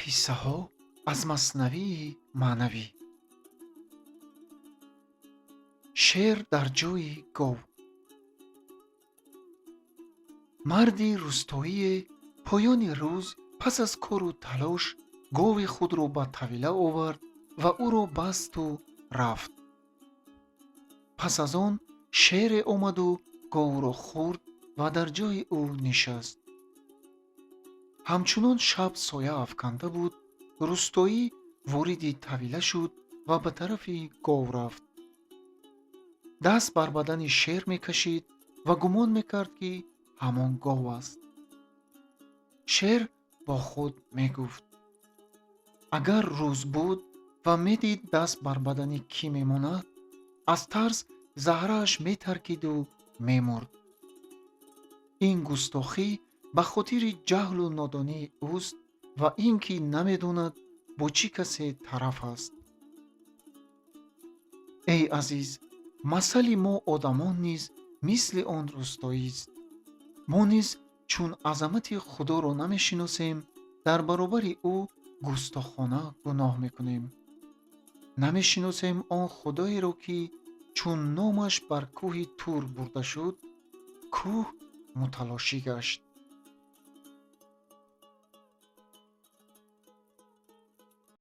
Қиссаҳо аз Маснавии маънавӣ. Шер дар ҷои гов. Марди рустоие поёни рӯз пас аз кору талош гови худро ба тавила овард ва ӯро басту рафт. Пас аз он шере омаду говро хӯрд ва дар ҷои ӯ нишаст. Ҳамчунон шаб соя афканда буд, рустоӣ вориди тавила шуд ва ба тарафи гов рафт. Даст бар бадани шер мекашид ва гумон мекард, ки ҳамон гов аст. Шер бо худ мегуфт: агар рӯз буд ва медид даст бар бадани кӣ мемонад, аз тарс заҳрааш метаркиду мемурд. Ин густохӣ ба хотири ҷаҳлу нодонии ӯст ва ин ки намедонад бо чӣ касе тараф аст. Эй азиз, масали мо одамон низ мисли он рустоист. Мо низ чун азамати Худоро намешиносем, дар баробари ӯ густохона гуноҳ мекунем. Намешиносем он Худоеро, ки чун номаш бар кӯҳи Тур бурда шуд, кӯҳ муталошӣ гашт.